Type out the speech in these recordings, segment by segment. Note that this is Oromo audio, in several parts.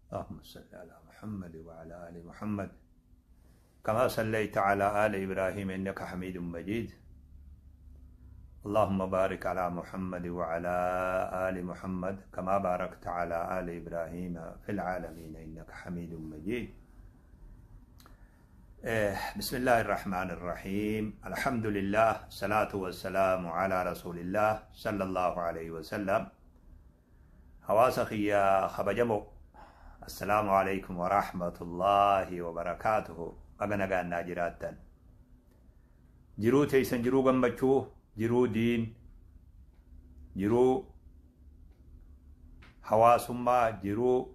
اللهم صل على محمد وعلى آل محمد كما صليت على آل إبراهيم إنك حميد مجيد. اللهم بارك على محمد وعلى آل محمد كما باركت على آل إبراهيم في العالمين إنك حميد مجيد. بسم الله الرحمن الرحيم. الحمد لله، الصلاة والسلام على رسول الله صلى الله عليه وسلم. Hawaasa kiyya kabajamoo, السلام عليكم ورحمة الله وبركاته. Baga nagaan naa jiraattan. Jiruu teeysan jiruu gammachuu, jiruu diin, jiruu hawaasummaa, jiruu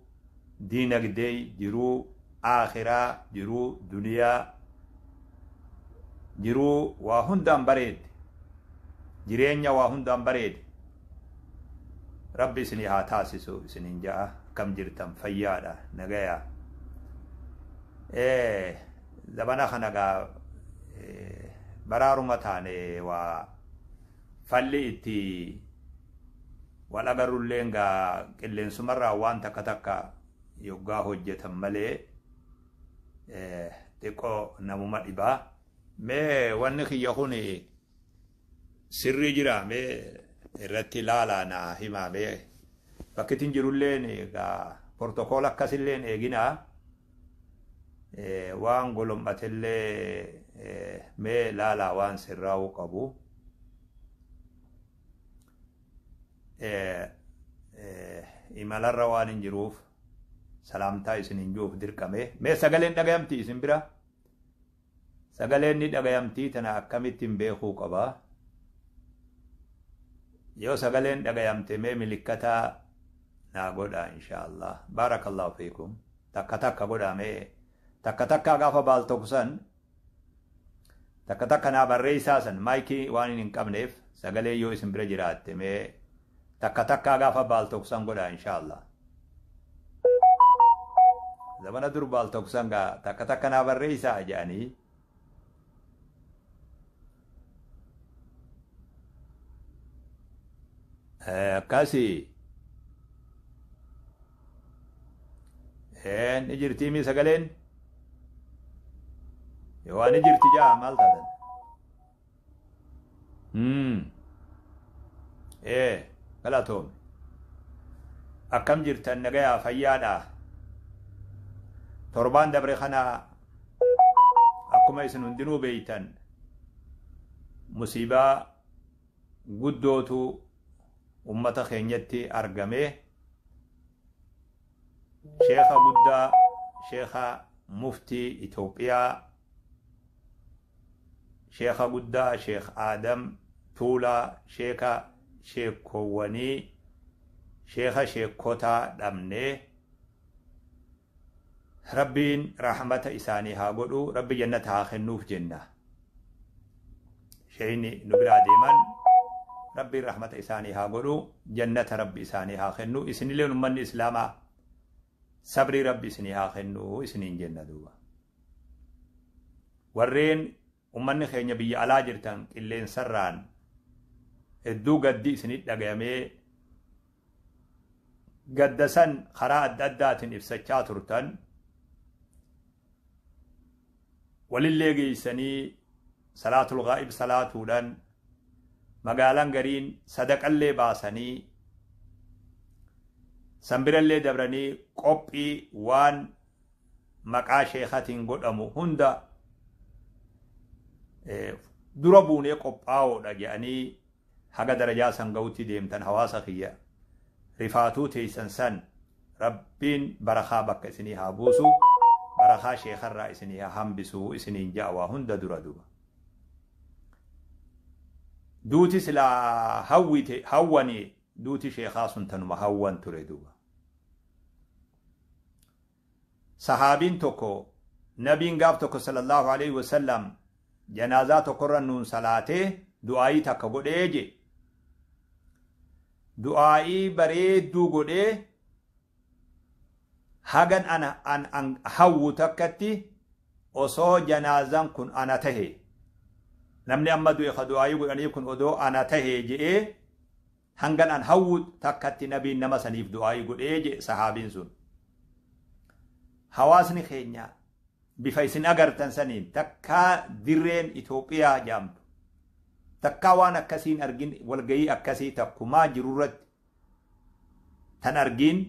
diinagdee, jiruu aakhiraa, jiruu duniyaa, jiruu waa hundaan bareedde, jireenya waa hundaan bareede Rabbi isinii haa taasisu isinin ja'a. Akkam jirtan? Fayyaadha? Nagaya? Zabana kana gaa baraaruma taane, waa falli itti wal agarrulleen gaa qilleensumarraa waan takka takka yoggaa hojjetan malee xiqqoo namuma dhibaa. Mee wanni kiyya kun sirrii jira? Mee irratti ilaalaa naa himaa. Mee bakkitin jirulleen gaa protocol akkasilleen eeginaa, waan golom'atellee mee laalaa waan sirraa'uu qabu. Imalarra waan hin jiruuf salaamtaa isin hin jiruuf dirqame. Mee sagaleen dhagayamtii isin bira? Sagaleen ni dhagayamtii? Tana akkamittiin beekuu qaba? Yoo sagaleen dhagayamte mee milikkataa naa godha insha Allah. بارك الله فيكم. Takka takka godha. Mee takka takka gaafa baal tokko san takka takka naa barreessaa. San maayikii waan hin qabneef, sagalee yoo isin bira jiraatte mee takka takka gaafa baal tokko san godha insha Allah. Zamana dur baal tokko san gaa takka takka naa barreessaa jedhanii. Akkasii ni jirtii mi sagaleen? Yoo waan ni jirti jaa maal taatan? Galatoome. Akkam jirtan? Nagayaa? Fayyaadha? Torbaan dabre kana akkuma isin hundinuu beeytan musiibaa guddootu ummata keenyatti argame. Sheekha guddaa, sheekha muftii Itoophiyaa, sheekha guddaa Sheekh Aadam Tuulaa, sheeka sheekowwanii, sheeka sheekotaa dhabnee. Rabbiin rahmata isaanii haa godhu, Rabbi jannata haa kennuuf jenna. Sheeyni nu biraa deeman Rabbiin rahmata isaanii haa godhu, jannata Rabbi isaanii haa kennu. Isinillee ummanni Islaamaa sabrii Rabbi isinii haa kennu isiniin jenna. Duuba warreen ummanni keenya biyya alaa jirtan qilleensarraan hedduu gaddi isinit dhagayamee, gadda san karaa adda addaatiin ibsachaa turtan, walillee geeysanii salaatul ghaa'ib salaatuudhaan, magaalaan gariin sadaqallee baasanii, sanbirallee dabranii qophii waan maqaa sheekatiin godhamu hunda dura buunee qophaa'oodha jedhanii haga darajaa san ga'utti deemtan. Hawaasa kiyya, rifaatuu teeysan san Rabbiin barakaa bakka isinii haa buusu, barakaa sheekarraa isinii haa hambisu isiniin ja'a waa hunda dura. Duba duuti silaa hawwite hawwanii, duuti sheekaa sun tanuma hawwan ture. Duuba sahaabiin tokko, nabiin gaaf tokko صلى الله عليه وسلم janaazaa tokkorra nuun salaatee du'aayii takka godhee je. Du'aayii bareedduu godhee, hagan ana an hawwu takkatti osoo janaazaan kun ana tahe, namni amma du'e ka du'aayii godhanii kun odoo ana tahe je'ee, hangan an hawwu takkatti nabiin nama saniif du'aayii godhee je sahaabiin sun. Hawaasni keenya bifa isin agartan saniin takkaa dirreen Itoophiyaa jaamtu takkaa waan akkasiin argin, walgayii akkasii takkumaa jirurratti tan argin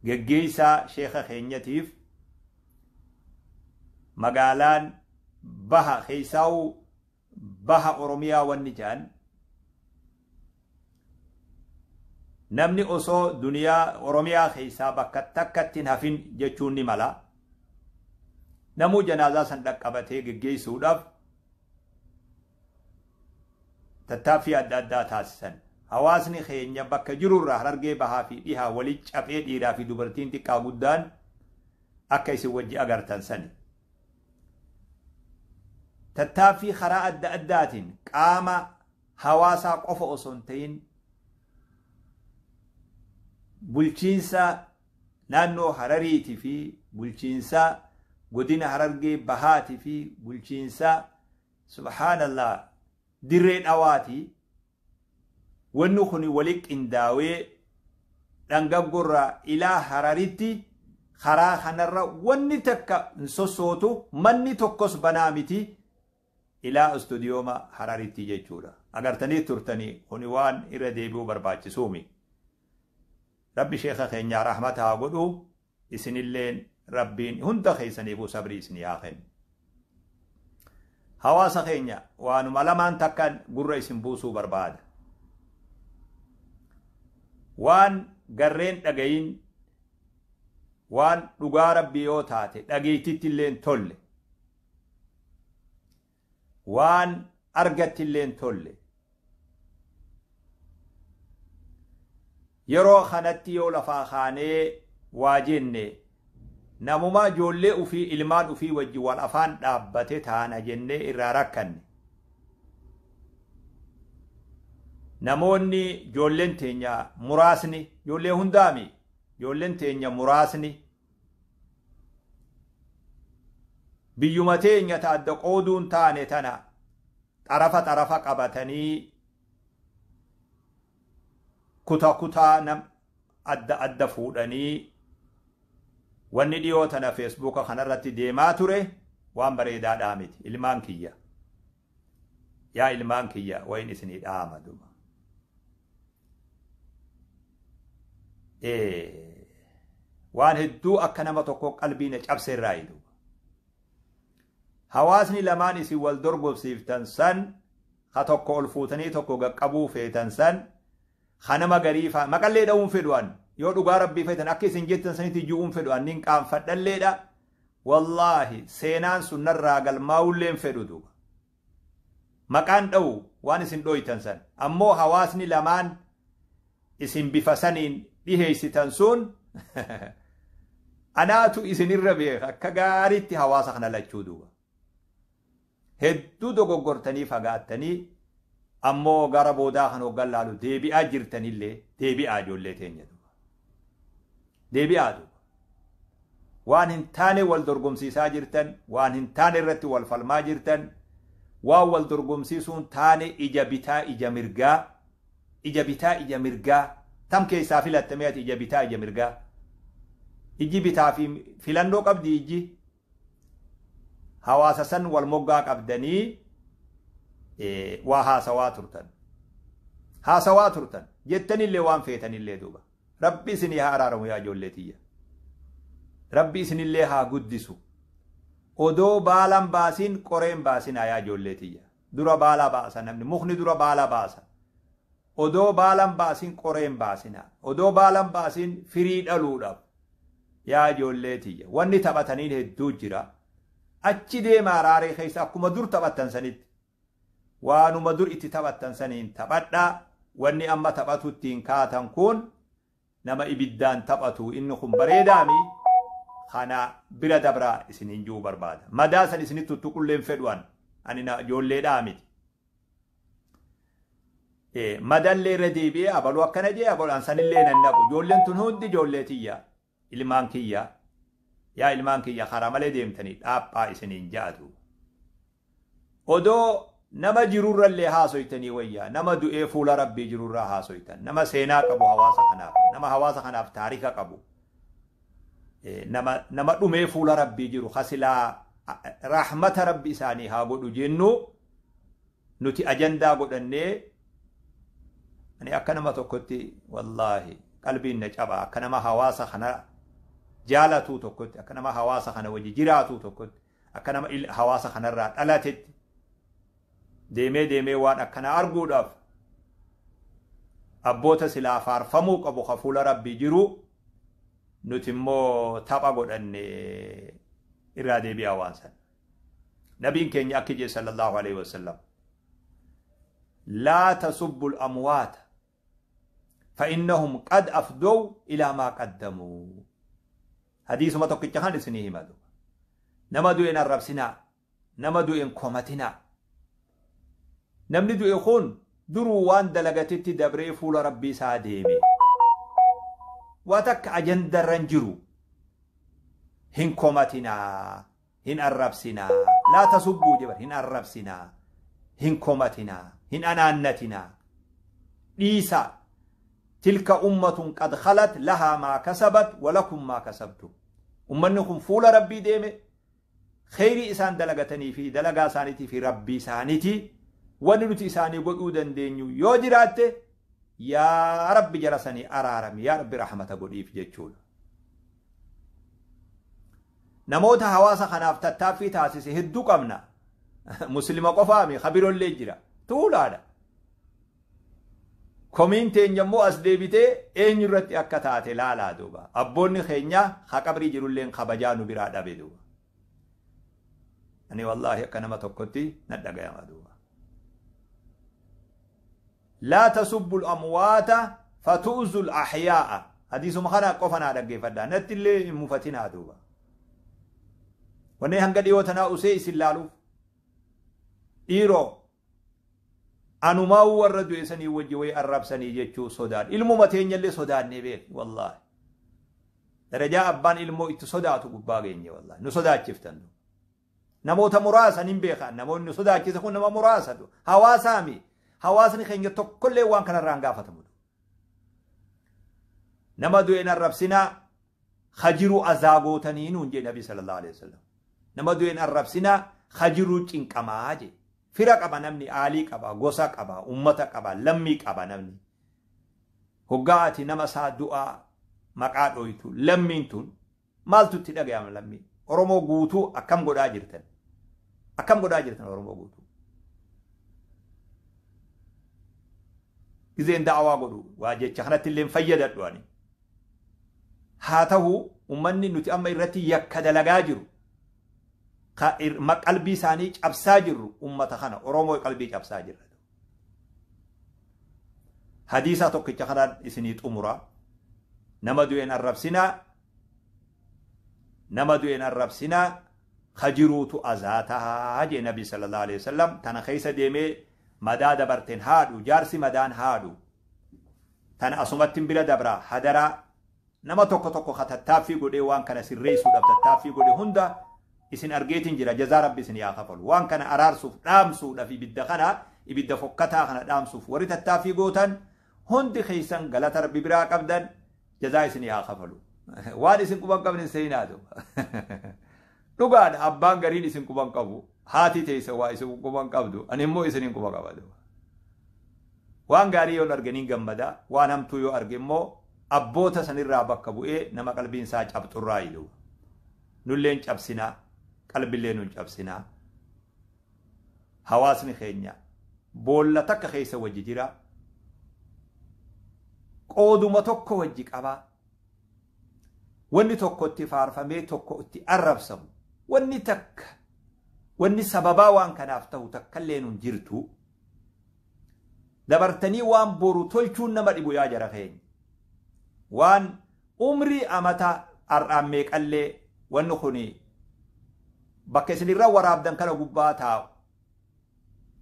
geggeessaa sheeka keenyatiif magaalaan baha keessaa'u baha Oromiyaa wanni jedhan namni osoo duniyaa Oromiyaa keessaa bakka takkatti hin hafin jechuun ni mala. Namuu janaazaa san dhaqqabatee geggeessuudhaaf tattaaffii adda addaa taasisan. Hawaasni keenya bakka jirurraa Harargee bahaa fi dhihaa walitti caphee dhiiraa fi dubartiin xiqqaa guddaan akka isin wajji agartan sani. Tattaaffii karaa adda addaatiin qaama hawaasaa qofa osoo hin ta'in bulchiinsa naannoo Harariitii fi bulchiinsa godina Harargee bahaatii fi bulchiinsa subhaanallah dirree dhawaatii wanni kun wali qindaawee dhangaggorraa ilaa Hararitti karaa kanarra wanni takka hin sossootu, manni tokkos banaa miti ilaa istuudiyooma Hararitti jechuudha. Agartanii turtanii kuni waan irra deebi'uu barbaachisuumi. Rabbi sheeka keenyaa rahmata haa godhu, isinilleen Rabbiin hunda keessaniifuu sabrii isinii haa kennu. Hawaasa keenya waanuma lamaan takkaan gurra isin buusuu barbaada. Waan garreen dhagayin, waan dhugaa Rabbii yoo taate dhageettitti illee hin tolle, waan argatti illee hin tolle. Yeroo kanatti yoo lafaa kaanee waa jenne namuma ijoollee ufii ilmaan ufii wajji wal afaan dhaabbate taana jennee irraa rakkanne. Namoonni ijoolleen teenya muraasni, ijoollee hundaami, ijoolleen teenya muraasni biyyuma teenya ta adda qooduun taane tana xarafa xarafa qabatanii kuta kutaa nam adda adda fuudhanii wanni dhiyoo tana feesbuuka kanarratti deemaa ture waan bareedaadhaa miti. Ilmaan kiyya, yaa ilmaan kiyya, wayin isinii dhaama duba. Waan hedduu akka nama tokko qalbii na cabse irraa duuba. Hawaasni lamaan isin wal dorgomsiiftan san, ka tokko ol fuutanii tokko gaqqabuu feetan san, ka nama garii faa maqallee dha'uun fedhu an yoo dhugaa Rabbii feetan akka isin jettan sanitti ji'uun fedhu an nin qaanfadhalleedha. Wallaahi seenaan sun narraa galmaa'ullee hin fedhu duuba. Maqaan dha'u waan isin dhooytan san, ammoo hawaasni lamaan isin bifa saniin dhiheessitan sun anaatu isinirra beeka akka gaariitti hawaasa kana lachuu duuba. Hedduu dogoggortanii fagaattanii ammoo gara boodaa kan hoggan laalu deebi'aa jirtanillee deebi'aa ijoollee teenya duuba. Deebi'aa duuba. Waan hin taane wal dorgomsiisaa jirtan, waan hin taane irratti wal falmaa jirtan, waan wal dorgomsiisuun taane ija bitaa ija mirgaa, ija bitaa ija mirgaa, tam keessaa filattamee ati ija bitaa ija mirgaa. Ijji bitaa fi filannoo qabdi ijji. Hawaasa san wal moggaa qabdanii waa haasawaa turtan. Haasawaa turtan. Jettanillee waan feetanillee duuba. Rabbi isinii haa araaramu yaa ijoollee tiyya. Rabbi isinillee haa guddisu. Odoo baalan baasin qoreen baasinaa yaa ijoollee tiyya. Dura baala baasa namni. Mukni dura baala baasa. Odoo baalan baasin qoreen baasinaa. Odoo baalan baasin firii dhaluudhaaf. Yaa ijoollee tiyya. Wanni taphataniin hedduu jira. Achi deemaa raaree keessa akkuma dur taphattan sanitti. Waanuma dur itti taphattan saniin taphadhaa. Wanni amma taphatu ittiin kaatan kun nama ibiddaan taphatu inni kun bareedaami. Kana bira dabraa isiniin ji'uu barbaada. Madaa san isinitti tuttuqulleen fedhu ani ijoolleedhaa miti. Madallee irra deebi'ee abaluu akkana jee abalu sanillee nan naqu. Ijoolleen tun hundi ijoollee tiyya. Ilmaan kiyya. Yaa ilmaan kiyya karaa malee deemtanii dhaaphaa isiniin ja'atu. Odoo nama jirurrallee haasoytanii wayyaa, nama du'ee fuula Rabbii jirurraa haasoytan, nama seenaa qabu hawaasa kanaaf, nama hawaasa kanaaf taarika qabu. Nama dhumee fuula rabbii jiru hasilaa rahmata rabbi isaanii haa godhu jennu nuti ajandaa godhannee. Ani akka nama tokkotti, wallaahi, qalbiin na caba. Akka nama hawaasa kana jaalatuu tokkotti, akka nama hawaasa kana wajji jiraatuu tokkotti, akka nama hawaasa kanarraa dhalatetti, deemee deemee waan akkana arguudhaaf, abboota silaa faarfamuu qabu ka fuula rabbii jiru nuti immoo tapha godhanne. Irraa deebi'aa waan san. Nabiin keenya akki jee sallallahu alaihi wasallam: "لا تسبوا الأموات فإنهم قد أفضوا إلى ما قدموا." Hadiisuma tokkicha kan isinii hima. Nama du'een arrabsinaa, nama du'een komatinaa. Namni du'e kun duruu waan dalagatetti dabree fuula rabbii isaa deeme. Waa takka ajandarran jiru. Hin komatinaa, hin arrabsinaa. لا تسبوا jebar, hin arrabsinaa, hin komatinaa, hin anaannatinaa. Dhiisaa. تلك أمة قد خلت لها ما كسبت ولكم ما كسبتم. Ummanni kun fuula rabbii deeme. Kheyrii isaan dalagatanii fi dalagaa isaaniitii fi rabbii isaaniitii wanni nuti isaanii godhuu dandeenyu yoo jiraatte, yaa rabbi jara sanii araarami, yaa rabbi rahmata godhiif jechuudha. Namoota hawaasa kanaaf tattaaffii taasise hedduu qabna. Muslima qofaami, kabirollee jira. Tuulaadha. Komiin teenya immoo as deebitee eenyu irratti akka taate laalaa duuba. Abboonni keenya ha qabrii jirulleen kabajaa nu biraa dhabe duuba. Ani wallaahi akka nama tokkotti na dhagayama duuba. لا تسبوا الأموات فتؤذوا الأحياء. Hadiisuma kana qofa naa dhaggeeffadhaa. Natti illee hin mufatinaa duuba. Wanni hanga dhiyoo tanaa usee isin laaluuf. Dhiiroo, anumaa warra du'e sanii wajji wayi arrabsanii jechuu sodaan. Ilmuma teenyallee sodaannee beek, wallaahi. Darajaa abbaan ilmoo itti sodaatu gubbaa geenye, wallaahi. Nu sodaachiftan. Namoota muraasa nin beekan. Namoonni nu sodaachise kun nama muraasa. Hawaasaami. Hawaasni keenya tokkollee waan kanarraa hin gaafatamu. Nama du'een arrabsinaa, hajiru azaa gootanii nuun jee Nabi sallallahu alaihi wasallam. Nama du'een arrabsinaa, hajiruu cinqamaa jee. Fira qaba namni, aalii qaba, gosa qaba, ummata qaba, lammii qaba namni. Hoggaa ati nama isaa du'aa maqaa dhoytu, lammiin tun maaltu itti dhagayama lammii? Oromoo guutuu akkam godhaa jirtan? Akkam godhaa jirtan Oromoo guutuu? Gizeen da'awaa godhu waa jecha kanatti illee fayyadadhu ani. Haa ta'u, ummanni nuti amma irratti yakka dalagaa jiru, qalbii isaanii cabsaa jirru, ummata kana Oromoo qalbii cabsaa jirra. Hadiisa tokkicha kanaan isinii xumura. Nama du'een arrabsinaa, nama du'een arrabsinaa, kajiruutu azaa tahaa jee Nabi sallallahu alaihi wasallam. Tana keessa deemee madaa dabarteen haadhu, jaarsi madaan haadhu. Tana asumatti bira dabraa. Hadaraa, nama tokko tokko ka tattaaffii godhee waan kana sirreessuudhaaf tattaaffii godhe hunda isin argeetiin jira. Jazaa rabbi isin yaa kafalu. Waan kana araarsuuf, dhaamsuudhaaf, ibidda kana, ibidda fokkataa kana dhaamsuuf warri tattaaffii gootan hundi keessan galata rabbi biraa qabdan. Jazaa isin yaa kafalu. Waan isin quban qabne seenaatu dhugaadha. Abbaan gariin isin quban qabu, haati teessa waa isin quban qabdu, ani immoo isinin quba qabadu. Waan gaarii yoo arganiin gammada, waan hamtuu yoo arge immoo abboota sanirraa bakka bu'ee nama qalbiin isaa cabxurraa ilu. Nulleen cabsinaa, qalbillee nun cabsinaa. Hawaasni keenya boolla takka keessa wajji jira, qooduma tokko wajji qabaa. Wanni tokko itti faarfamee tokko itti arrabsamu, wanni takka, wanni sababaa waan kanaaf ta'u takkallee nun jirtu. Dabartanii waan boru tolchuun nama dhibu, yaa jara keenya. Waan umrii amata har'aan meeqallee wanni kuni bakka isinirra waraabdan kana gubbaa taa'u,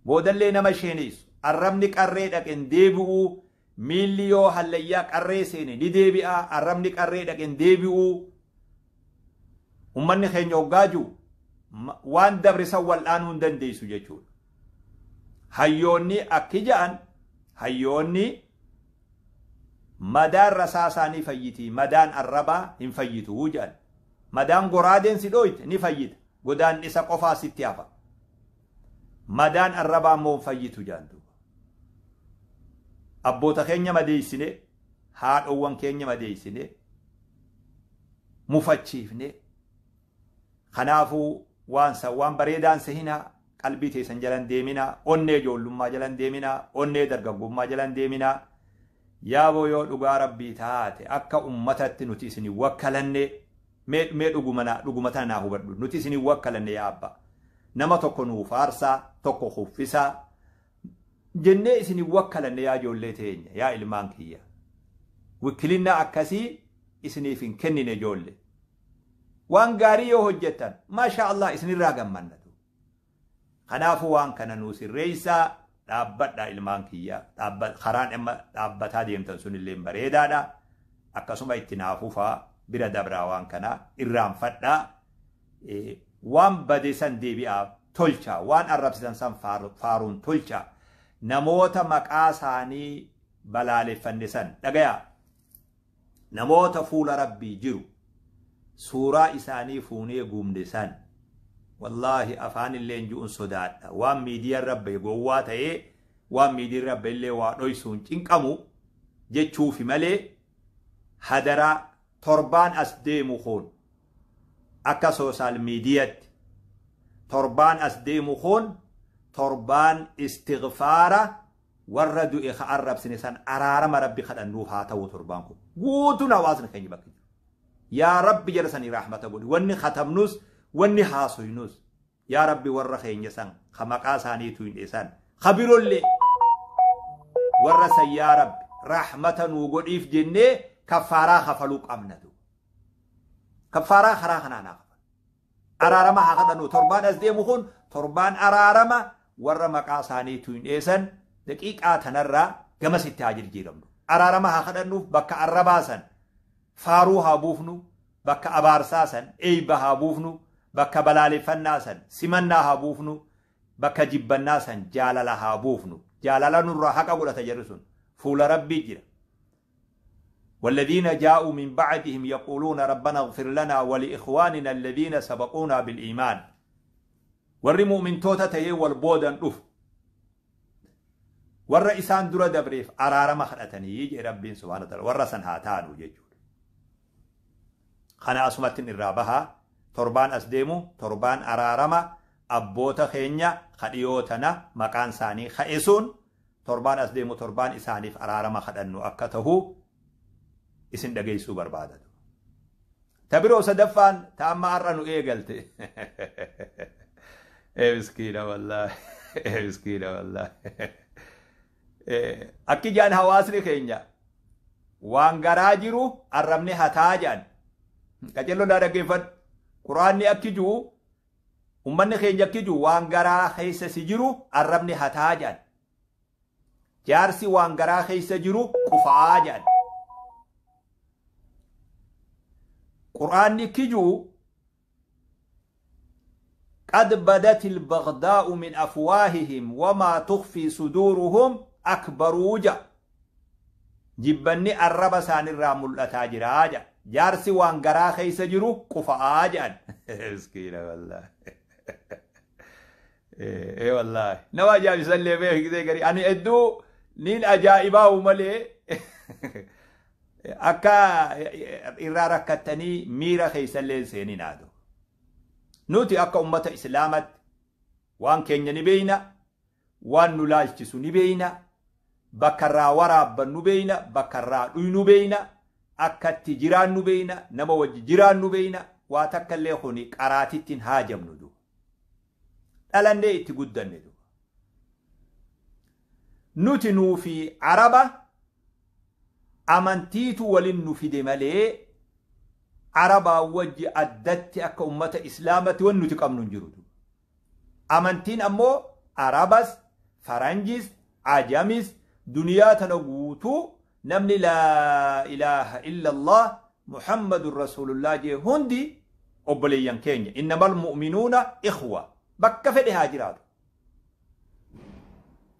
boodallee nama sheeneessu. Arrabni qarree dhaqen deebi'uu, miilli yoo hallayyaa qarree seene ni deebi'a. Arrabni qarree dhaqen deebi'uu. Ummanni keenya hoggaaju waan dabre san wal'aanuu hin dandeessu jechuudha. Hayyoonni akki ja'an, hayyoonni, madaan rasaasaa ni fayyiti, madaan arrabaa hin fayyitu jedhan. Madaan goraadeen si dhooyte ni fayyita. Godaannisa qofaa sitti hafa. Madaan arrabaa immoo hin fayyitu jaan duuba. Abboota keenya madeessine, haadhowwan keenya madeessine, mufachiifne. Kanaafuu waan san waan bareedaan sehinaa, qalbii teessan jalan deeminaa, onnee ijoollummaa jalan deeminaa, onnee dargaggummaa jalan deeminaa. Yaaboo yoo dhugaa Rabbii taate akka ummatatti nuti isin wakkalanne, mee dhuguma tana naa hubadhu, nuti isin wakkalanne yaa abbaa. Nama tokko nuu faarsaa, tokko kuffisaa jennee isin wakkalanne yaa ijoollee teenya, yaa ilmaan kiyya. Wikkilinnaa akkasii isiniif hin kennine ijoollee. Waan gaarii yoo hojjettan maashaa Allah isinirraa gammannatu. Kanaafuu waan kana nuu sirreessaa, dhaabbadhaa ilmaan kiyya. Karaan amma dhaabbataa deemtan sunillee bareedaadha. Akkasuma itti naafufaa bira dabraa waan kana irraanfadhaa. Waan bade san deebi'aa tolchaa, waan arrabsitan san faaruun tolchaa. Namoota maqaa isaanii balaaleffanne san dhagayaa. Namoota fuula Rabbii jiru suuraa isaanii fuunee guumne san wallaahi afaan illee ju'un sodaadha. Waan miidiyaan rabbe gowwaa ta'ee waan miidiyaan rabbe illee waa dhoysuun cinqamu jechuufi malee hadaraa torbaan as deemu kun akka soosaal miidiyatti torbaan as deemu kun torbaan istighfaara warra du'e ka arrabsine san araarama Rabbi kadhannuuf haa ta'u torbaan kun guutuun hawaasni keenya bakka jiru. Yaa Rabbi jala sanii rahmata godhi, wanni katabnus wanni haasoynus yaa Rabbi warra keenya san ka maqaa isaaniitu hin dheessan ka birollee warra san yaa Rabbi rahmata nuu godhiif jennee kaffaaraa kafaluu qabna. Kaffaaraa karaa kanaan haa kafalu. Araarama haa kadhannu. Torbaan as deemu kun torbaan araarama warra maqaa isaaniitu hin dheessan daqiiqaa tanarraa gamasitti haa jijjiiramnu. Araarama haa kadhannuuf bakka arrabaa san faaruu haa buufnu, bakka abaarsaa san eeyba haa buufnu, bakka balaaleffannaa san simannaa haa buufnu, bakka jibbannaa san jaalala haa buufnu. Jaalala nurraa haqa godhata jarri sun fuula Rabbii jira. والذين جاءوا من بعدهم يقولون ربنا اغفر لنا ولإخواننا الذين سبقونا بالإيمان. ور مؤمن توتا تيه والبودن أف ور إسان در دبريف أرار مخلتني يجي ربي سبحانه وتعالى ور سنهاتان وجيجود. خنا أسمت الرابها تربان أسديمو تربان أرارما أبوتا خينيا خديوتنا مكان ساني خيسون تربان أسديمو تربان إسانيف أرارما خدنو أكته isin dhageessuu barbaadatu. Ta biroo sadaffaan ta amma har'a nu eegalte. Miskiina wallaahi. Miskiina wallaahi. Akki jaan hawaasni keenya waan garaa jiru arrabni hataa jaan. Qajeelloon haa dhaggeeffadhu. Quraanni akki jiru ummanni keenya akki jiru waan garaa keessa si jiru arrabni hataa jaan. Jaarsi waan garaa keessa jiru qufaa jaan. Qur'aanni kijuu qad badat albagdaa'u min afwaahihim wamaa tukhfii suduuruhum akbaruu ja. Jibbanni arraba isaanirraa mul'ataa jiraa ja. Jaarsi waan garaa keessa jiru qufa'aa jedhan. Miskiina wallaahi. Wallaahi. Nama ajaa'ibisallee beekitee garii. Ani hedduu niin ajaa'ibaawu malee akka irraa rakkattanii miira keessallee seenin haadhu. Nuti akka ummata Islaamatti waan keenya ni beeyna, waan nu laalchisu ni beeyna, bakka irraa waraabbannu beeyna, bakka irraa dhuynu beeyna, akkatti jiraannu beeyna, nama wajji jiraannu beeyna, waa takka illee kuni qaraatittiin haajamnu duuba. Dhalannee itti guddanne duuba. Nuti nuufi Araba amantiitu waliin nu fide malee Arabaa wajji addatti akka ummata Islaamatti wanni nuti qabnu hin jiru. Amantiin ammoo Arabas, Faranjis, Ajamis, duniyaa tana guutuu namni laa ilaaha illallah Muhammadun Rasuulullah jee hundi obboleeyyan keenya. Innamal mu'minuuna ikhwa. Bakka fedhe haa jiraatu.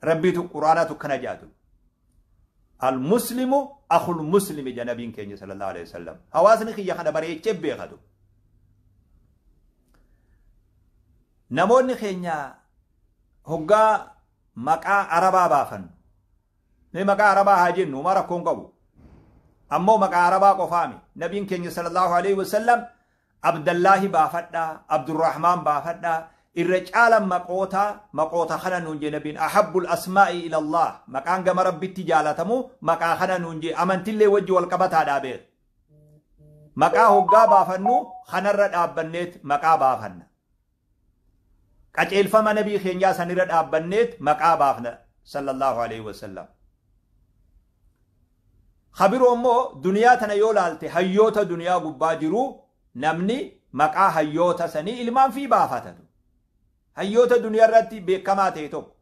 Rabbiitu Quraanatu kana jaatu. Al-muslimu akhul muslimi janabiin keenya sallallahu alaihi wasallam. Hawaasni kiyya kana bareechee beekatu. Namoonni keenya hoggaa maqaa Arabaa baafannu. Mee maqaa Arabaa haa jennu, homaa rakkoon qabu. Ammoo maqaa Arabaa qofaami. Nabiin keenya sallallahu alaihi wasallam Abdallaahi baafadhaa, Abdurrahmaan baafadhaa, irra caalan maqoota kana nuun jee nabiin ahabbul asmaa'i ila Allah, maqaan gama Rabbitti jaalatamu maqaa kana nuun jee, amantillee wajji wal qabataadhaa beeku. Maqaa hoggaa baafannu kanarra dhaabbanneet maqaa baafanna. Qaceelfama nabii keenyaa sanirra dhaabbanneet maqaa baafna sallallahu alaihi wasallam. Kabiroo immoo duniyaa tana yoo laalte hayyoota duniyaa gubbaa jiru namni maqaa hayyoota sanii ilmaan fi baafatatu. Hayyoota duniyaa irratti beekamaa ta'e tokko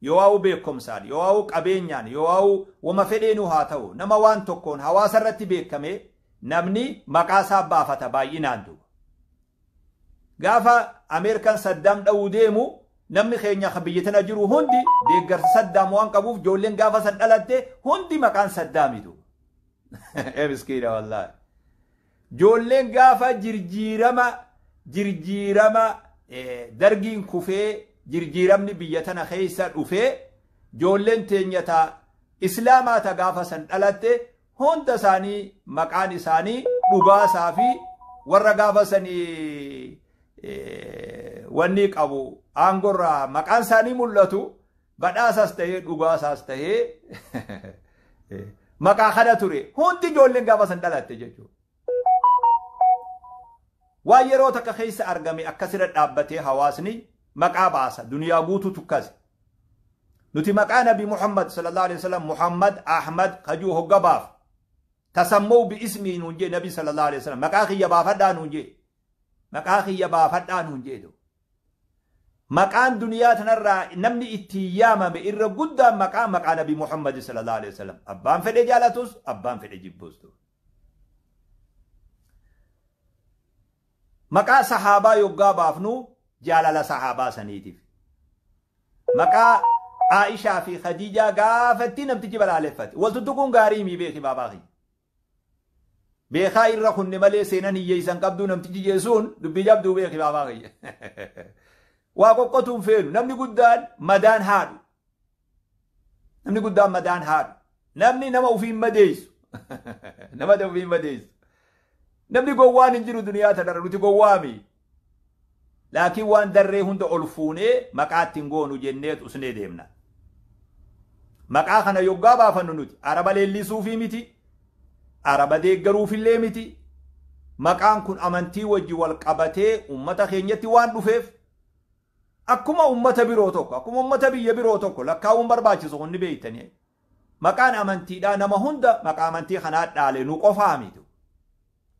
yoo waa'u beekumsaan, yoo waa'u qabeenyaan, yoo waa'u wama fedheenuu haa ta'u, nama waan tokkoon hawaasa irratti beekame namni maqaa isaa baafata baay'inaan duuba. Gaafa Ameerikaan Saddaam dha'uu deemu namni keenya biyya tana jiru hundi deeggarsa Saddaam waan qabuuf ijoolleen gaafa san dhalatte hundi maqaan Saddaami duuba. Ee miskiina wallaahi. Ijoolleen gaafa jirjiirama dargiin kufee jirjiiramni biyya tana keessa dhufee ijoolleen teenya ta Islaamaa ta gaafa san dhalatte hunda isaanii maqaan isaanii dhugaasaa fi warra gaafa sanii wanni qabu aangorraa maqaan isaanii mul'atu badhaasaas ta'ee dhugaasaas ta'ee maqaa kana ture hundi ijoolleen gaafa san dhalatte jechuudha. Waan yeroo takka keessa argame akkasirra dhaabbatee hawaasni maqaa baasa duniyaa guutuu tukkase. Nuti maqaa Nabi Muhammad sallallahu alaihi wasallam Muhammad Ahmad kajuu hogga baaf. Tasammuu bi ismii nuun jee Nabi sallallahu alaihi wasallam maqaa kiyya baafadhaa nuun jee. Maqaa kiyya baafadhaa nuun jee. Maqaan duniyaa tanarraa namni ittiin yaamame irra guddaan maqaa Nabi Muhammad sallallahu alaihi wasallam. Abbaan fedhe jaalatus abbaan fedhe jibbus. Maqaa sahaabaa yoggaa baafnu jaalala sahaabaa saniitiif. Maqaa Aishaa fi Khadiijaa gaafatti namtichi balaaleffate. Wal tuttuquun gaarii mii beeki baabaa kiyya. Beekaa irra kunne malee seenan hiyyeessan qabduu namtichi jeesuun dubbii jabduu beeki baabaa kiyya. Waa qoqqotuun feenu namni guddaan madaan haadhu. Namni guddaan madaan haadhu. Namni nama ofiin madeessu. Nama ofiin madeessu. Namni gowwaan hin jiru duniyaa tanarra nuti gowwaami. Laakiin waan darree hunda ol fuunee maqaa ittiin goonu jenneet usnee deemna. Maqaa kana yoggaa baafannu nuti araba leellisuufii miti. Araba deeggaruufillee miti. Maqaan kun amantii wajji wal qabatee uummata keenyatti waan dhufeef akkuma uummata biroo tokko akkuma uummata biyya biroo tokko lakkaa'uun barbaachisu kun ni beektanii. Maqaan amantiidhaa nama hunda maqaa amantii kanaa dhaale nu qofaa miti.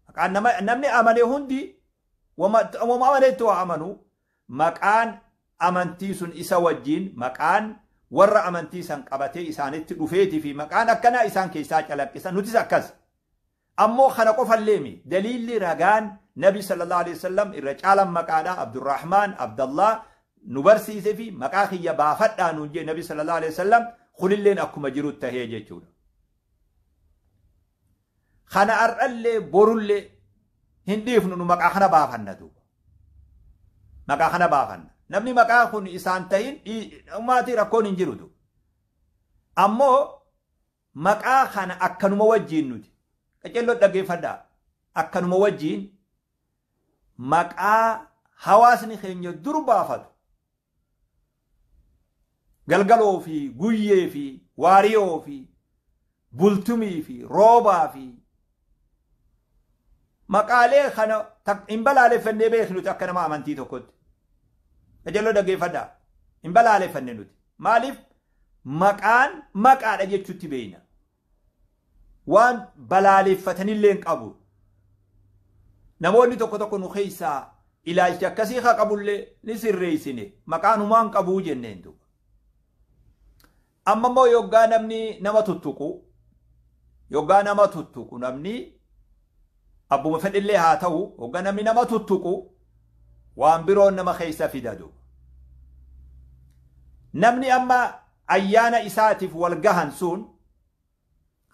Maqaan namni amane hundi wama amanetti waa amanu maqaan amantii sun isa wajjin maqaan warra amantii san qabatee isaanitti dhufeetii fi maqaan akkanaa isaan keessaa calaqqisan nutis akkas. Ammoo kana qofallee mi daliilli ragaan Nabi sallallahu alaihi wasallam irra caalan maqaadha Abdurrahmaan Abdallah nu barsiise fi maqaa kiyya baafadhaa nuun jee Nabi sallallahu alaihi wasallam kunilleen akkuma jiru tahee jechuudha. Kana har'allee borullee hin dhiifnu nu maqaa kana baafanna duuba. Maqaa kana baafanna. Namni maqaa kun isaan tahin ummaatii rakkoon hin jiru duuba. Ammoo maqaa kana akkanuma wajjiin nuti. Qaceelloo dhaggeeffadhaa. Akkanuma wajjiin maqaa hawaasni keenya dur baafatu. Galgaloo fi guyyee fi waariyoo fi bultumii fi roobaa fi maqaalee kana hin balaaleffannee beeknu nuti akka nama amantii tokkotti. Qaceelloo dhaggeeffadhaa. Hin balaaleffanne nuti. Maaliif maqaan maqaadha jechuutti beekna. Waan balaaleffatanillee hin qabu. Namoonni tokko tokko nu keessaa ilaalcha akkasii haa qabullee ni sirreessine maqaan humaa hin qabuu jenneen duuba. Amma immoo yoggaa namni nama tuttuqu yoggaa nama tuttuqu namni abbuma fedhillee haa ta'u yoggaa namni nama tuttuqu waan biroon nama keessa fida duuba. Namni amma ayyaana isaatiif wal gahan sun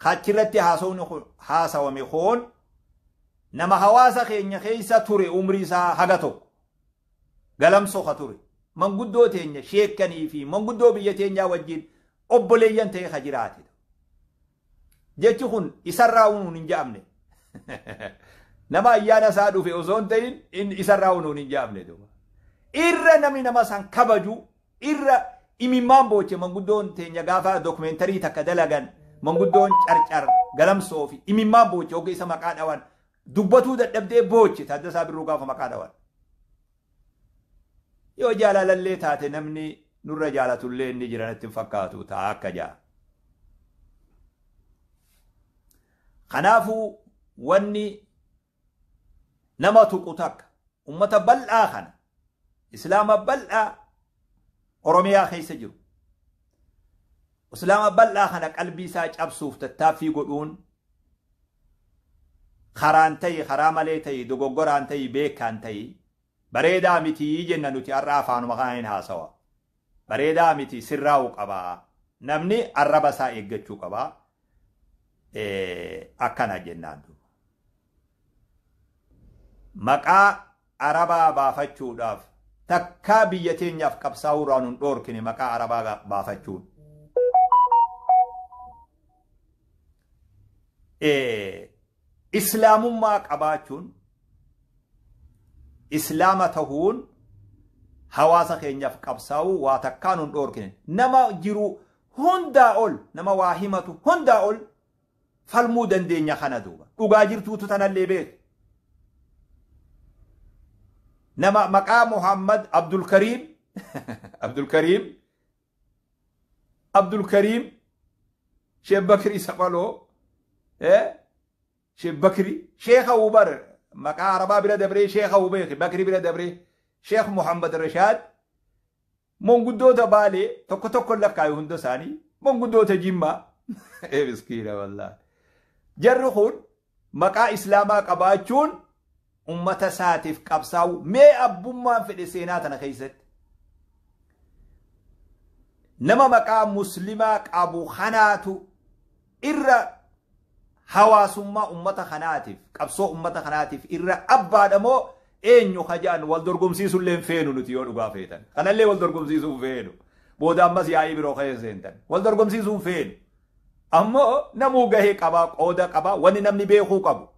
achirratti haasawame kun nama hawaasa keenya keessa ture umrii isaa haga tokko. Galamsoo ka ture. Manguddoo teenya sheekkanii fi manguddoo biyya teenyaa wajjin obboleeyyan ta'e ka jiraate. Jechi kun isarraa unuun hin je'amne. Nama ayyaana isaa dhufe osoo hin ta'in isarraa unuun hin je'amne. Irra namni nama san kabaju irra imimmaan booche manguddoon teenya gaafa dokumentarii takka dalagan manguddoon Carcar Galamsoo fi imimmaan booche hogga isa maqaa dhawan dubbatuu dadhabdee booche Taaddasaa Birruu gaafa maqaa dhawan. Yoo jaalalallee taate namni nurra jaalatullee inni jira natti hin fakkaatu ta'a akka ja'a. Kanaafuu wanni nama tuqu takka ummata bal'aa kana islaama bal'aa Oromiyaa keessa jiru. Islaama bal'aa kana qalbii isaa cabsuuf tattaaffii godhuun karaan ta'i karaa malee ta'i dogoggoraan ta'i beekaan ta'i bareedaa mitii jenna nuti har'a afaanuma kanaan hin haasawa. Bareedaa miti sirraa'uu qabaa. Namni arraba isaa eeggachuu qabaa. Akkana jennaan duuba. Maqaa Arabaa baafachuudhaaf takkaa biyya teenyaaf qabsaa'uu irraa nun dhoorkine maqaa Arabaa baafachuun. Islaamummaa qabaachuun Islaama tahuun hawaasa keenyaaf qabsaa'uu waa takkaa nun dhoorkine. Nama jiru hundaa ol nama waa himatu hundaa ol falmuu dandeenya kana duuba. Dhugaa jirtuutu tanallee beeku. Nama maqaa Muhammad Abdulkariim Abdulkariim Abdulkariim Sheekh Bakrii Saphaloo Sheekh Bakrii Sheekha Ubar maqaa Arabaa bira dabree Sheekha Ubeeki Bakrii bira dabree Sheekh Muhammad Rashaad monguddoota Baalee tokko tokko lakkaayu hunda isaanii monguddoota Jimmaa ee miskiina wallaahi. Jarri kun maqaa Islaamaa qabaachuun ummata isaatiif qabsaa'u mee abbummaan fedhe seenaa tana keessatti nama maqaa muslimaa qabu kanaatu irra hawaasummaa ummata kanaatiif qabsoo ummata kanaatiif irra abbaadha moo eenyu kajaan wal dorgomsiisullee hin feenu nuti yoo dhugaa feetan kanallee wal dorgomsiisuu hin feenu booda ammas yaa'ii biroo keessa seentan wal dorgomsiisuu hin feenu ammoo namuu gahee qabaa qooda qabaa wanni namni beekuu qabu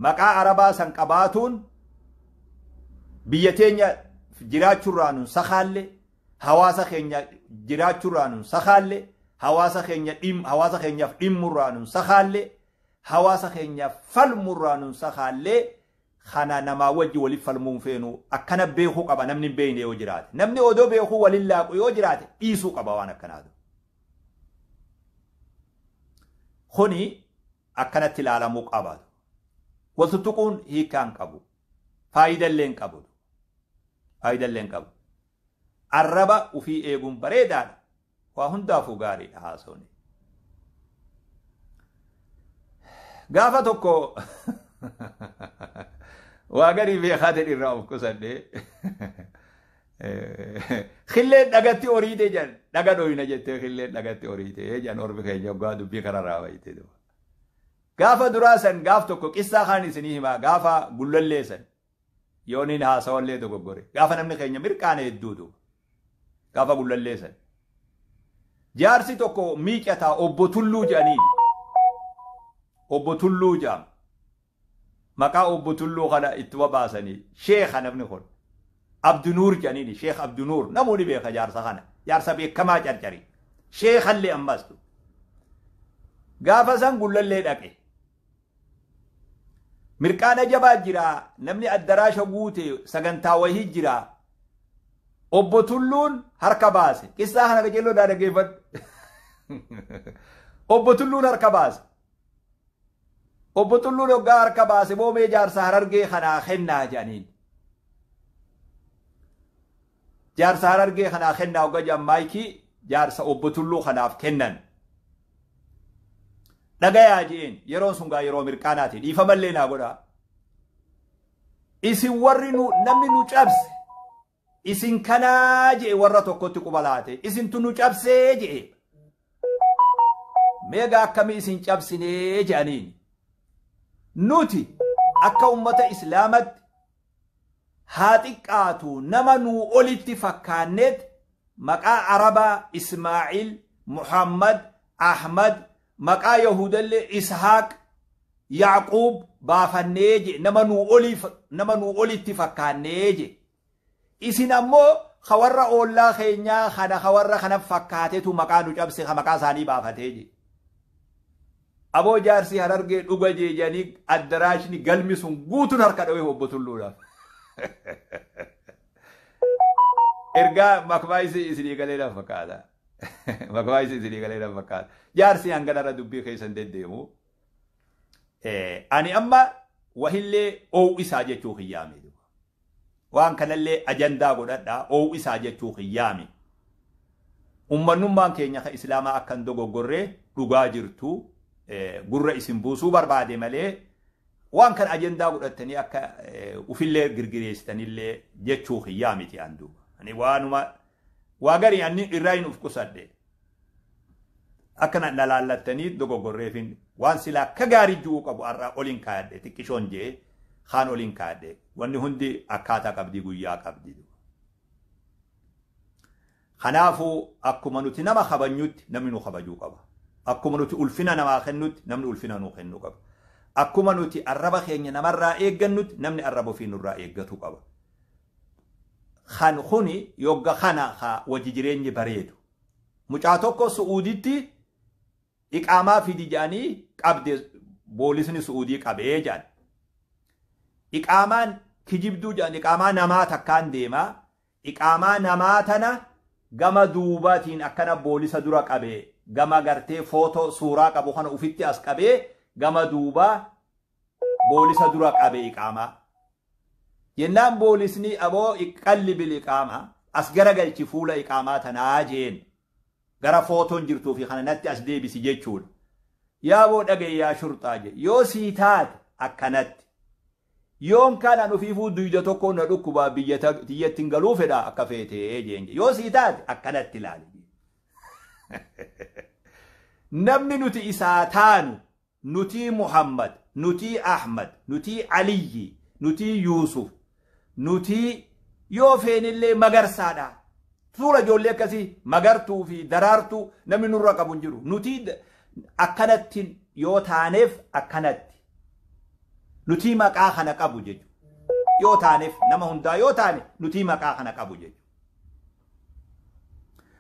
maqaa Arabaa san qabaatuun biyya teenya jiraachuurraa nun sakaalle hawaasa keenya jiraachuurraa nun sakaalle hawaasa keenya dhim hawaasa keenyaaf dhimmurraa nun sakaalle hawaasa keenyaaf falmurraa nun sakaalle kana namaa wajji waliif falmuun feenu akkana beekuu qaba namni hin beekne yoo jiraate namni odoo beekuu waliin laaqu yoo jiraate dhiisuu qaba waan akkanaatu. Kuni akkanatti ilaalamuu qaba. Wal tuttuquun hiikaa hin qabu. Faayidallee hin qabu. Faayidallee hin qabu. Arraba ufii eeguun bareedaadha. Waa hundaafuu gaariidha haasawni. Gaafa tokko waa garii beekaa ta'e irraa of qusadhee Khilleen dhagatti horiite jedhan dhaga dhoyna jettee khilleen dhagatti horiite jedhan ormi keenya hoggaa dubbii kanarraa wayite. Gaafa duraa san gaaf tokko qissaa kaan isinii himaa gaafa gullallee san yooniin haasawallee dogoggore gaafa namni keenya mirqaana hedduutu gaafa gullallee san. Jaarsi tokko miicataa obbo Tulluu jedhaniin obbo Tulluu jedhama. Maqaa obbo Tulluu kana ittuma baasanii sheekha namni kun Abdinuur jedhaniini Sheekh Abdinuur namuu ni beeka jaarsa kana jaarsa beekamaa Carcari sheekhallee ammas gaafa san Gullallee dhaqe mirqaana jabaa jira namni addaraasha guute sagantaa wahii jira obbo Tulluun harka baase qissaa kana qajeelloo daa dhaggeeffadhu obbo Tulluun harka baase Obbo Tulluun hoggaa harka baase boomee jaarsa Harargee kanaa kennaa jedhaniin. Jaarsa Harargee kanaa kennaa hoggaa jedhan maayikii jaarsa obbo Tulluu kanaaf kennan. Dhagayaa je'een yeroon sun gaa yeroo mirqaanaati dhiifamallee naa godhaa. Isin warri nu namni nu cabse isin kanaa je'e warra tokkotti quba laate isintu nu cabsee je'e. Meegaa akkamii isin cabsinee je'aniin. Nuti akka ummata Islaamatti Haa xiqqaatu nama nuu olitti fakkaanneet maqaa Arabaa Ismaaciil, Muhammad, Ahmad, maqaa Yahudallee Ishaaq, Yaaquub baafannee je nama nuu olii nama nuu olitti fakkaannee je. Isin ammoo ka warra oollaa keenyaa kana ka warra kana fakkaatetu maqaa nu cabse ka maqaa isaanii baafatee je. Aboo jaarsi Harargee dhuga jeejanii addaraashni galmi sun guutuun harka dhawee obbo Tulluudhaaf. Ergaa makmaayisi isinii galee na fakkaata. Makmaayisi isinii galee na fakkaata. Jaarsi hanganarra dubbii keessan deddeemu. Ani amma wahillee oowisaa jechuu kiyyaame. Waan kanallee ajandaa godhadhaa oowisaa jechuu kiyyaame. Ummannummaan keenya ka islaamaa akka hin dogoggorree dhugaa jirtu gurra isin buusuu barbaade malee waan kana ajandaa godhattanii akka ufillee girgireessitanillee jechuu kiyyaa miti an duuba. Ani waanuma waa garii ani irraa hin uf qusadhe. Akka na laallattanii dogoggorreefin waan silaa akka gaarii ji'uu qabu har'a oliin kaayadhe xiqqishoon jee kaan oliin kaayadhe wanni hundi akkaataa qabdii guyyaa qabdi. Kanaafuu akkuma nuti nama kabanyutti namni nu kabajuu qaba. Akkuma nuti ulfina namaa kennutti namni ulfina nuu kennuu qaba. Akkuma nuti arraba keenya namarraa eeggannutti namni arraba ofii nurraa eeggatu qaba. Kan kuni yogga kana ka wajji jireenyi bareedu. Mucaa tokko Su'uuditti iqaamaa fidi jedhanii qabde boolisni Su'uudii qabee jedhan. Iqaamaan kijibduu jedhan iqaamaa namaa takkaan deemaa. Iqaamaa namaa tana gama duubaatiin akkana boolisa dura qabee gama gartee footoo suuraa qabu kana ufitti as qabee gama duubaa boolisa dura qabee iqaamaa. Jennaan boolisni aboo qallibil iqaamaa as garagalchi fuula iqaamaa tanaa jeen gara footoon jirtuu fi kana natti as deebisi jechuudha. Yaaboo dhagayyaa shurxaa je yoo sii taate akkanatti. Yoon kan an ofiifuu duyda tokko na dhukkubaa biyya tiyyatti hin galuu fedha akka feetee jeen yoo sii taate akkanatti ilaali. Namni nuti isaa taanu nutii Muhammad, nutii Ahmad, nutii Aliyyi, nutii Yuusuf, nutii yoo feenillee magarsaadha. Suura ijoollee akkasii magartuu fi daraartuu namni nurra qabu hin jiru. Nutii akkanatti yoo taaneef akkanatti. Nutii maqaa kana qabu jechuudha. Yoo taaneef nama hundaa yoo taane nutii maqaa kana qabu jechuudha.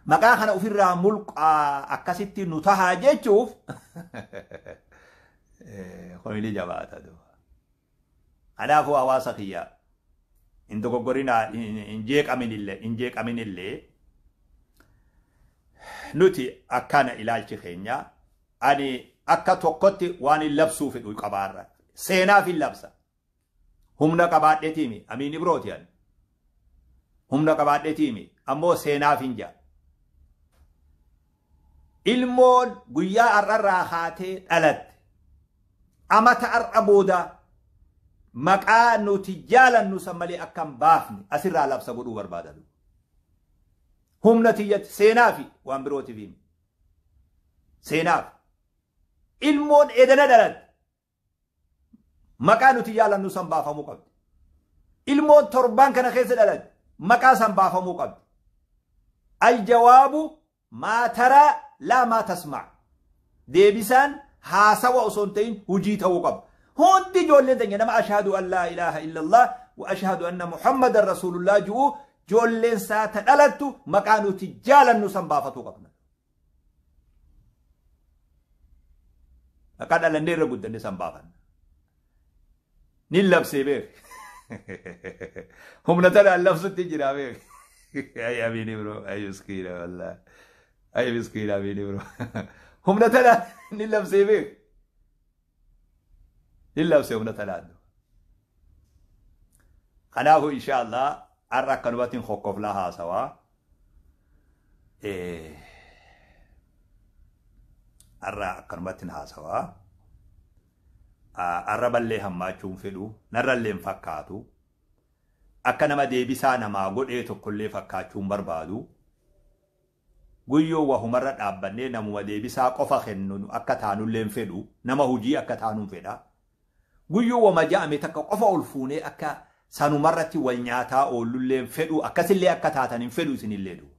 Maqaa kana ofirraa mulqaa akkasitti nu tahaa jechuuf komilii jabaata duuba. Kanaafuu hawaasa kiyya hin dogoggorinaa hin jeeqaminillee hin jeeqaminillee nuti akkana ilaalchi keenya ani akka tokkotti waan hin labsuu fedhu qabaarra. Seenaaf hin labsa. Humna qabaadheetiimi amiin ibrooti ani. Humna qabaadheetiimi ammoo seenaaf hin jaa. Ilmoon guyyaa har'arraa kaatee dhalatte. Amata har'a booda maqaa nuti jaalannu san malee akka hin baafne asirraa labsa godhuu barbaada. Humna tiyyatti seenaafi waan birootiif himi. Seenaaf. Ilmoon edana dhalatte. Maqaa nuti jaalannu san baafamuu qabdi. Ilmoon torbaan kana keessa dhalatte maqaa san baafamuu qabdi. Aljawaabu maa taraa laa maa tasmaa. Deebisaan haasawa osoo hin ta'in hujii ta'uu qaba. Hundi ijoolleen teenya nama ashhadu an laa ilaaha illallah wa ashhadu anna muhammadan rasuulullah ji'u ijoolleen isaa ta dhalattu maqaa nuti jaalannu san baafatuu qabna. Maqaa dhalannee irra guddanne san baafanna. Nin labsee beek. Humna tanaan labsutti jira beek. Ay amiin ibro ay miskiina wallahi. Ay miskiina amiin ibro. Humna tanaan nin labsee beek. Nin labsee humna tanaan. Kanaafuu insha Allah har'a akkanumatti hin kokkoflaa haasawaa. Har'a akkanumatti hin haasawaa. Arraballee hammaachuun fedhu narrallee hin fakkaatu. Akka nama deebisaa namaa godhee tokkollee fakkaachuun barbaadu. Guyyoo wahumarra dhaabbannee namuma deebisaa qofa kennu akka taanullee hin fedhu. Nama hojii akka taanuun fedha. Guyyoo wama ja'ame takka qofa ol fuunee akka Sanumarratti wal nyaataa oollullee hin fedhu, akkasillee akka taatan hin fedhu isinillee duuba.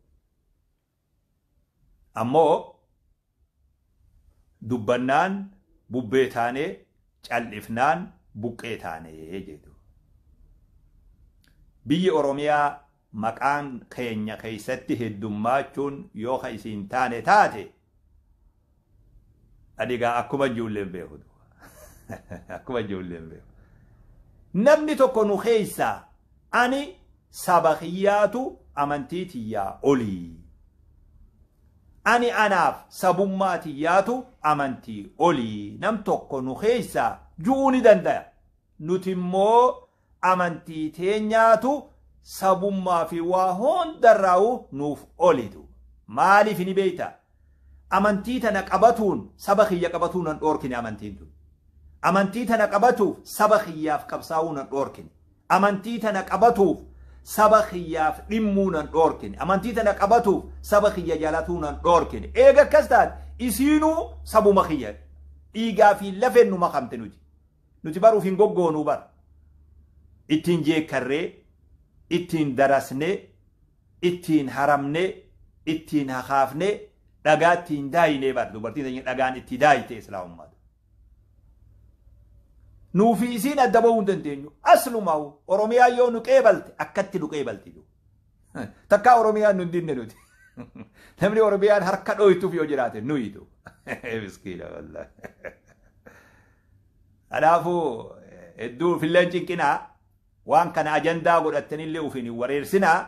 Ammoo dubbannaan bubbee taanee, cal'ifnaan buqqee taanee jedhu. Biyyi Oromiyaa maqaan keenya keessatti heddummaachuun yoo ka isiin taane taate, adigaa akkuma ijoolleen beeku. Akkuma ijoolleen beeku. Namni tokko nu keessaa ani saba kiyyaatu amantii tiyyaa olii. Ani anaaf sabummaa tiyyaatu amantii olii. Nam tokko nu keessaa ju'uu ni danda'a. Nuti immoo amantii teenyaatu sabummaa fi waa hundarraa'u nuuf olitu. Maaliif ni beekta? Amantii tana qabatuun saba kiyya qabatuun nan dhoorkine amantiin tun. Amantii tana qabatuuf saba kiyyaaf qabsaa'uu nan dhoorkine. Amantii tana qabatuuf saba kiyyaaf dhimmuu nan dhoorkine. Amantii tana qabatuuf saba kiyya jaalatuu nan dhoorkine. Eega akkas taate isiinuu sabuma kiyya. Dhiigaa fi lafeen nu makamte nuti. Nuti baruuf hin goggoonuu bara. Ittiin jeekkarree, ittiin darasnee, ittiin haramnee, ittiin hakaafnee, dhagaa ittiin daayinee bara. Dubartiin dhagaan itti daayite islaamummaa. Nuufi isiin adda bahuu hin dandeenyu. Aslumaa'u Oromiyaa yoo nu qeebalte akkatti nu qeebalti. Takkaa Oromiyaan nu hin dinne nuti. Namni Oromiyaan harka dhooytuuf yoo jiraate nuyitu. Miskiina wallaahi. Kanaafuu hedduu filleen cinqinaa waan kana ajandaa godhattanillee ofiin hin wareersinaa.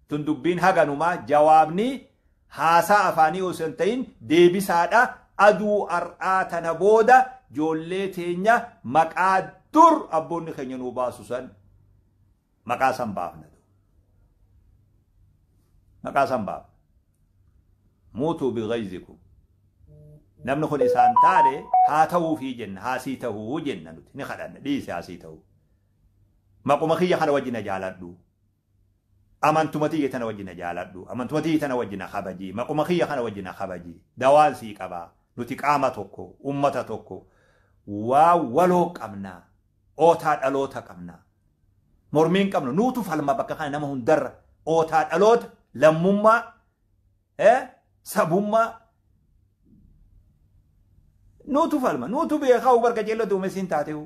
Tun dubbiin haganumaa jawaabni haasaa afaanii osoo hin ta'in deebisaadha. Aduu har'aa tana booda ijoollee teenya maqaa dur abboonni keenya nuu baasu san maqaa san baafna. Maqaa san baafna. Muutuu bighayzikum. Namni kun isaan taane haa ta'uufii jenna, haasii ta'uu jenna nuti ni kadhanna, dhiise haasii ta'uu. Maquma kiyya kana wajjin na jaaladhu. Amantuma tiyya tana wajjin na jaaladhu. Amantuma tiyya tana wajjin na kabaji. Maquma kiyya kana wajjin na kabaji. Dawaan sii qabaa. Nuti qaama tokko, ummata tokko, waa waloo qabna. Ootaa dhaloota qabna. Mormiin qabnu nuutu falma bakka kana nama hundarra. Ootaa dhaloota, lammummaa, sabummaa. Nuutu falma. Nuutu beekaa barka jeella duumessiin taatehu.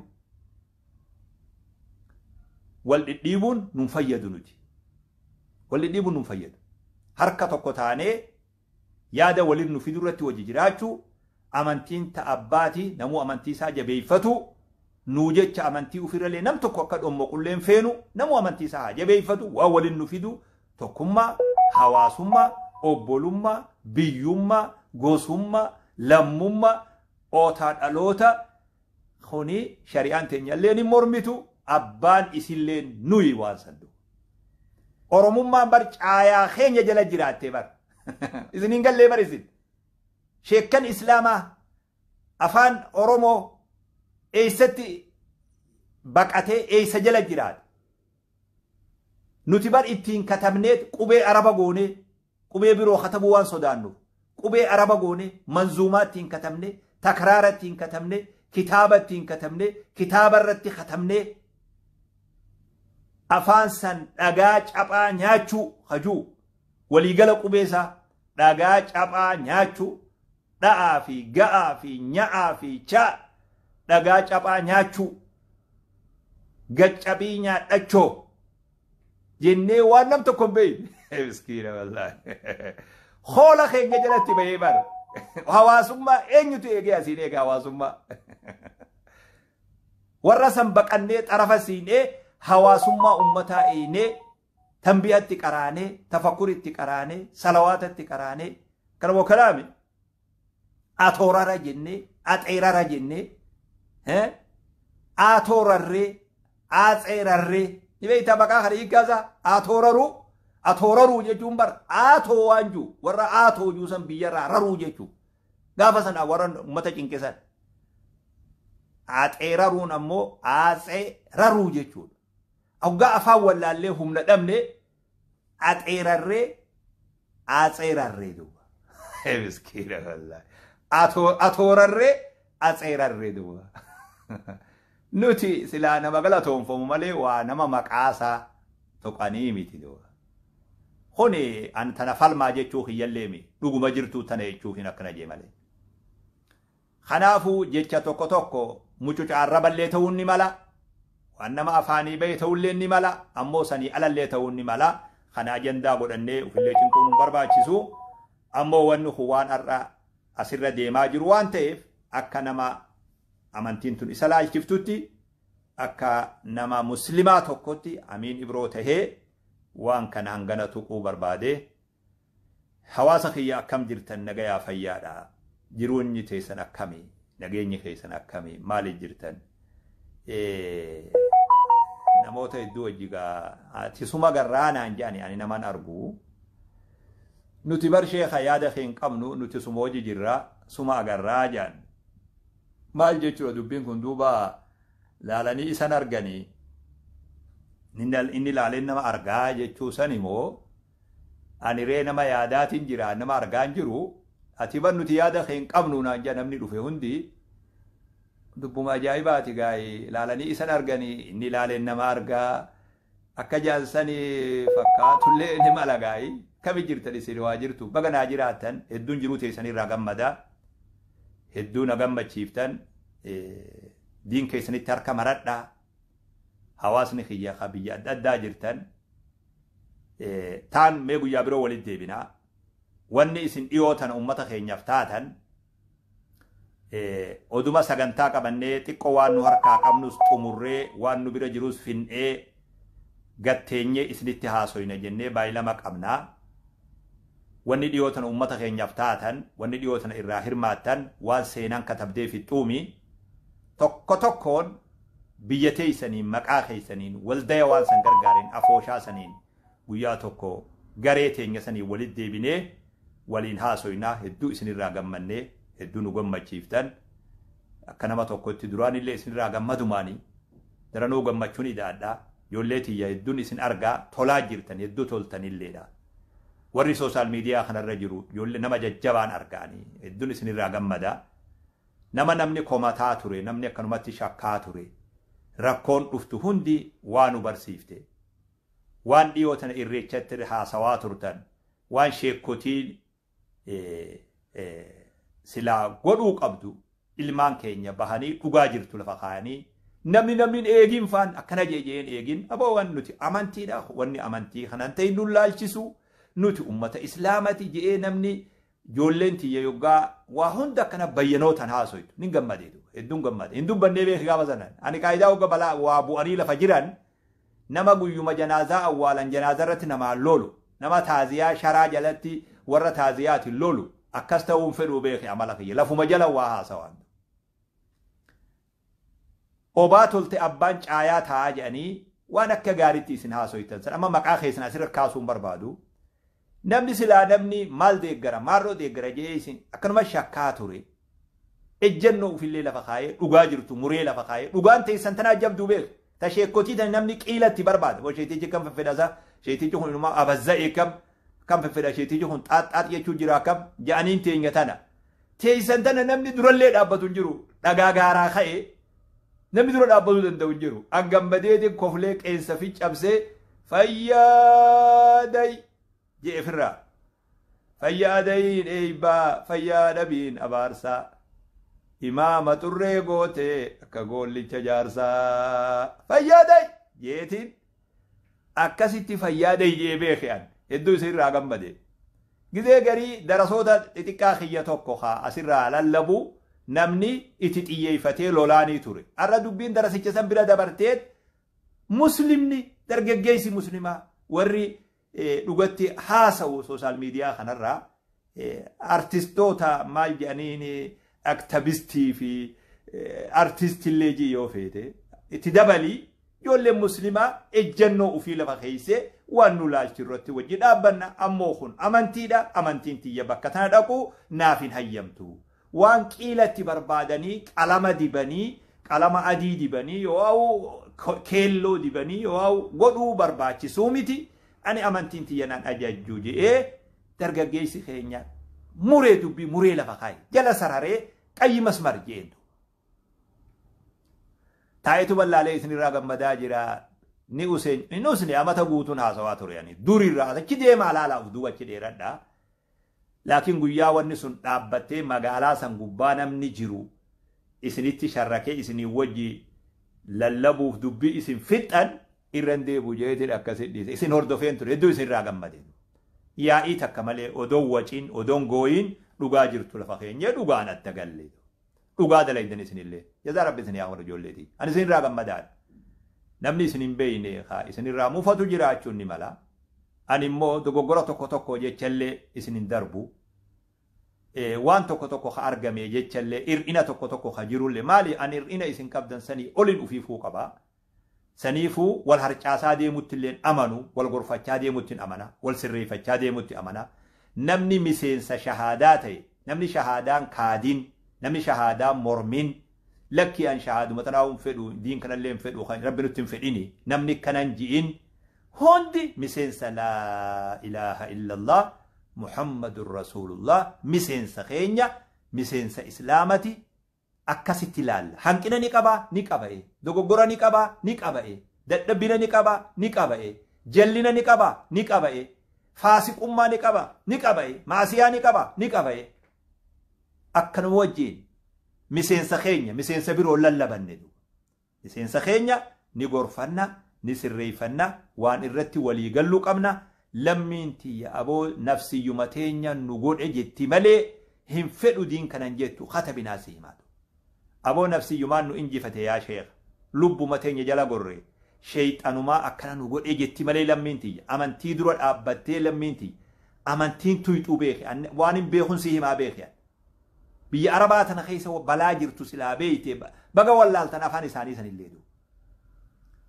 Wal dhidhiibuun nun fayyadu nuti. Wal dhidhiibuun nun fayyadu. Harka tokko taanee yaada waliin nu fidu irratti wajji jiraachuu, amantiin ta abbaati, namuu amantii isaa jabeeffatu, nuu jecha amantii ofirrallee nam tokko akka dhommoqulleen feenu, namuu amantii isaa haa jabeeffatu, waan waliin nu fidu tokkummaa, hawaasummaa, obbolummaa, biyyummaa, gosummaa, lammummaa, ootaa dhaloota kuni shari'aan teenyallee ni mormitu, abbaan isillee nuyi waan sandu. Oromummaan bar caayaa keenya jala jiraattee bar. Isiniin gallee bar isin. Sheekkan Islaamaa afaan Oromoo eessatti baqatee eessa jala jiraate. Nuti bar ittiin katabnee qubee Araba goonee qubee biroo katabuu waan sodaannuuf qubee Araba goonee manzuumaa ittiin katabnee takraara ittiin katabnee kitaaba ittiin katabnee kitaaba irratti katabnee afaan san dhagaa caphaa nyaachuu hajuu waliigala qubeesaa dhagaa caphaa nyaachuu dha'aa fi ga'aa fi nya'aa fi chaa dhagaa caphaa nyaachuu gaccabii nyaadhachoo jennee waan nam tokko hin beekne. Miskiina wallaahi. Hoola keenya jalatti bahee bara. Hawaasummaa eenyutu eegee asiin eega hawaasummaa. Warra san baqannee xarafa siinee hawaasummaa ummataa eenee tanbiyatti qaraanee tafakkuritti qaraanee salawaatatti qaraanee kana moo kalaami atoorara jennee axeerara jennee atoorarree atseerarree ni beektaa maqaa kana hiikkaasaa atooraruu atooraruu jechuun bar aatoo waan jiru warra aatoo juusan biyyarraa raruu jechuu gaafa sana warra ummata cinqisan axeeraruun ammoo atseeraruu jechuudha. Hoggaa afaan wallaallee humna dhabne axeerarree atseerarree duuba. Miskiina wallaahi. Atoorarree atseerarree duuba. Nuti silaa nama galatoonfamu malee waa nama maqaasaa tuqanii miti duuba. Kuni an tana falmaa jechuu kiyyalleemi, dhuguma jirtuu tana jechuufin akkana jee malee. Kanaafuu jecha tokko tokko mucucaarraballee ta'uun ni mala. Waan nama afaanii bahe ta'ullee ni mala. Ammoo sanii alallee ta'uun ni mala. Kana ajandaa godhannee ofillee cinquun hin barbaachisu. Ammoo wanni kun waan har'a asirra deemaa jiru waan ta'eef, akka nama amantiin tun isa laalchiftutti, akka nama muslimaa tokkotti Amiin Ibroo tahee waan kana hangana tuquu barbaade. Hawaasa kiyya, akkam jirtan? Nagayaa, fayyaadha? Jiruunyi teessan akkami? Nageenyi keessan akkami? Maaliif jirtan? Namoota hedduu wajji gaa ati suma garraa naan jedhani, ani naman argu. Nuti bar sheeka yaada kee hin qabnu, nuti suma hojii jirra, suma agarraa jedhan. Maal jechuudha dubbiin kun duuba? Laalanii isan arganii, inni laaleen nama argaa jechuu san immoo ani ree nama yaadaatiin jira, nama argaan jiru. Ati bar nuti yaada kee hin qabnu naan jedha namni dhufe hundi. Dubbuma ajaa'ibaati gaa'ii. Laalanii isan arganii, inni laaleen nama argaa akka jaansanii fakkaatullee ni mala gaa'ii. Kami jirtan isin? Waa jirtu, baga naa jiraattan. Hedduun jiruu teessanirraa gammada, hedduu na gammachiiftan. Diin keessanitti harka maradhaa. Hawaasni kiyya ka biyya adda addaa jirtan, taan mee guyyaa biroo walitti deebinaa. Wanni isin dhiyoo tana ummata keenyaaf taatan, oduma sagantaa qabannee xiqqoo waan nu harkaa qabnus xumurree, waan nu bira jirus fin'ee gatteenyee isinitti haasoyna jennee baay'ilama qabnaa. Wanni dhiyoo tana ummata keenyaaf taatan, wanni dhiyoo tana irraa hirmaattan, waan seenaan katabdee fixxuumi. Tokko tokkoon biyya teessaniin, maqaa keessaniin, waldaya waan san gargaareen, afooshaa saniin guyyaa tokko garee teenya saniin walitti deebinee waliin haasoynaa. Hedduu isinirraa gammannee, hedduu nu gammachiiftan. Akka nama tokkotti duraan illee isinirraa gammadumaanii daranuu gammachuun ida'adha. Ijoollee tiyya, hedduun isin argaa tolaa jirtan, hedduu toltanilleedha. Warri social media kanarra jiru ijoollee nama jajjabaan argaanii hedduun isinirraa gammada. Nama namni komataa ture, namni akkanumatti shakkaa ture, rakkoon dhuftu hundi waa nu barsiifte. Waan dhiyoo tana Irreechatti haasawaa turtan, waan sheekotiin silaa godhuu qabdu, ilmaan keenya bahanii dhugaa jirtu lafa kaayanii, namni eegin faan akkana jeejeen eegin. Aboo, waan nuti amantiidha, wanni amantii kanan ta'in nu laalchisu, nuti ummata islaamati je'ee, namni ijoolleen tiyya yoggaa waa hunda akkana bayyanootan haasoytu nin gammadeetu, hedduun gammade. Hin dubbannee beeki gaafa sanan. Ani qaayidaa hogga balaa waa bu'anii lafa jiran, nama guyyuma janaazaa awwaalan janaazaa irratti namaan lolu, nama taaziyaa sharaa jalatti warra taaziyaatiin lolu, akkas ta'uun fedhuu beeki. Amala kiyya lafuma jala waa haasawaan. Obaa tolte abbaan caayaa taa'aa jedhanii waan akka gaariitti isin haasoytan san amma maqaa keessan asirra kaasuun barbaadu. Namni silaa namni maal deeggara, maarroo deeggara jedhee isin akkanuma shakkaa ture. Ejjennoo ofillee lafa kaayee, dhugaa jirtu muree lafa kaayee, dhugaan teessan tanaa jabduu beeku. Ta sheekotii tan namni qiilatti barbaada. Boo, sheetichi kam fedhasa, sheetichi kun inumaa abazza'ee kam kam fedha, sheetichi kun xaaxxaax jechuu jira kam ja'aniin teenya tana. Teessan tana namni durallee dhaabbatu hin jiru. Dhagaa gaaraa ka'ee namni dura dhaabbatuu danda'u hin jiru. An gammadeetiin koflee qeensa fi cabsee "Fayyaa dayi" jee ofirraa. Fayyaa dayiin eeybaa, fayyaa dhabiin abaarsaa. Imaama xurree gootee akka goollicha jaarsaa. Fayyaa dayi jeetiin akkasitti fayyaa dayi jee beeke an. Hedduu isinirraa gammade. Gizee garii darasoota xixiqqaa kiyya tokko haa asirraa lallabu, namni itti xiyyeeffatee lolaanii ture. Har'a dubbiin darasicha san bira dabarteet, muslimni dargaggeessi muslimaa warri dhugatti haasa'u social media kanarraa artistoota maal jedhaniin, activistii fi artistillee jii yoo feete itti dabalii, ijoolleen muslimaa ejjennoo ofii lafa keessee waan nu laalchi irratti wajji dhaabbanna. Ammoo kun amantiidha, amantiin tiyya bakka tana dhaqu naaf hin hayyamtu. Waan qiilatti barbaadanii qalama dibanii, qalama adii dibanii yoo keelloo dibanii yoo godhuu barbaachisuu miti, ani amantiin tiyya naan ajajju je'ee dargaggeessi keenya muree dubbii muree lafa kaa'e, jala sararee qayyi masmar jeentu. Taayitu ballaalee isinirraa gammadaa jira. Ni useen inni usne amata guutuun haasawaa ture yani durirraa achi deemaa laalaa of duuba achi dheeradha. Laakiin guyyaa wanni sun dhaabbattee magaalaa san gubbaa namni jiru isinitti sharrakee isinii wajji lallabuuf dubbii isin fixxan irran deebu jeetiin akkasi dhiise isin hordofeen ture hedduu isinirraa gammade. Yaa'ii takka malee odoon waciin odoon gooyiin dhugaa jirtu lafa keenyee dhugaan adda galle. Dhugaa dalaydan isinillee. Jazaa rabbi isin yaa warra ijoolleeti. Ani isinirraa gammadaadha. Namni isin hin beeyne haa isinirraa mufatu jiraachuun ni mala. Ani immoo dogoggora tokko tokko jechallee isin hin darbu. Waan tokko tokko ka argame jechallee hir'ina tokko tokko ka jirullee maali ani hir'ina isin qabdan sanii olin ufiifuu qaba. Saniifuu wal harcaasaa deemutti illee amanu, wal gorfachaa deemutti amana, wal sirreeffachaa deemutti amana. Namni miseensa shahaadaa ta'e, namni shahaadaan kaadin, namni shahaadaan mormin, lakki an shahaaduma tanaa hin fedhu, diin kanallee hin fedhu, kan rabbi nutti hin fedhini, namni kanan ji'in hundi miseensa laa ilaaha illallah Muhammadur Rasulullah miseensa keenya, miseensa islaamati akkasitti ilaalla. Hanqina ni qabaa? Ni qaba'e. Dogoggora ni qabaa? Ni qaba'e. Dadhabina ni qabaa? Ni qaba'e. Jallina ni qabaa? Ni qaba'e. Faasiqummaa ni qabaa? Ni qaba'e. Maasiyaa ni qabaa? Ni qaba'e. Akkanuma wajjin miseensa keenya miseensa biroo lallabanne duuba. Miseensa keenya ni gorfanna, ni sirreeffanna, waan irratti walii galluu qabna. Lammiin tiyya aboo nafsiyyuma teenya nu godhe jetti malee hin fedhu diin kanan jettu katabinaa si himaatu. Aboo nafsiyyumaan nu injifate yaa sheekh. Lubbuma teenya jala gorre. Sheeyxanumaa akkana nu godhe jetti malee lammiin tiyya. Amantii dura dhaabbattee lammiin tiyya. Amantiin tuyxuu beeke. Waan hin beekun si himaa beeke. Biyya Arabaa tana keessa balaa jirtu silaa beeyte baga wallaaltan afaan isaanii sanillee duuba.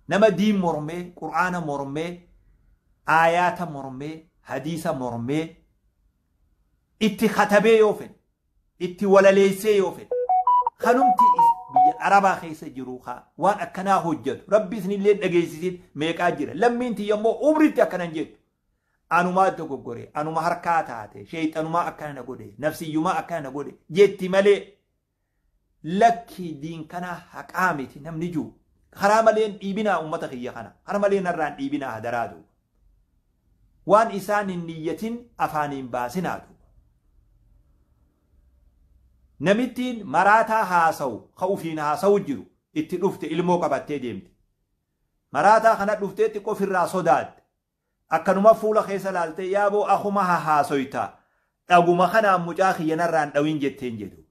Nama diin mormee, qur'aana mormee, aayaata mormee, hadiisa mormee, itti katabee yoo fedhe, itti walaleessee yoo fedhe, kanumti biyya Arabaa keessa jiru waan akkanaa hojjetu rabbi isinillee dhageessisin meeqaa jira. Lammiin tiyya immoo umritti akkanan jettu. Anumaa dogoggore, anuma harkaa taate, sheeyxanumaa akkana na godhe, nafsiyyumaa akkana na godhe jetti malee lakki diin kana haqaa miti namni jiru. Karaa maleen dhiibinaa uummata kiyya kana, karaa malee narraan dhiibinaa hadaraa duuba. Waan isaan hin niyyatin afaaniin baasinaa duuba. Namittiin maraataa haasawu, ka ufiin haasawu jiru itti dhufte ilmoo qabattee deemte. Maraataa kana dhuftee xiqqoo ofirraa sodaatte. Akkanuma fuula keessa laaltee yaaboo akuma hahaasoyta. Dhaguma kanaan mucaa kiyya narraan dhawin jetteen jedhu.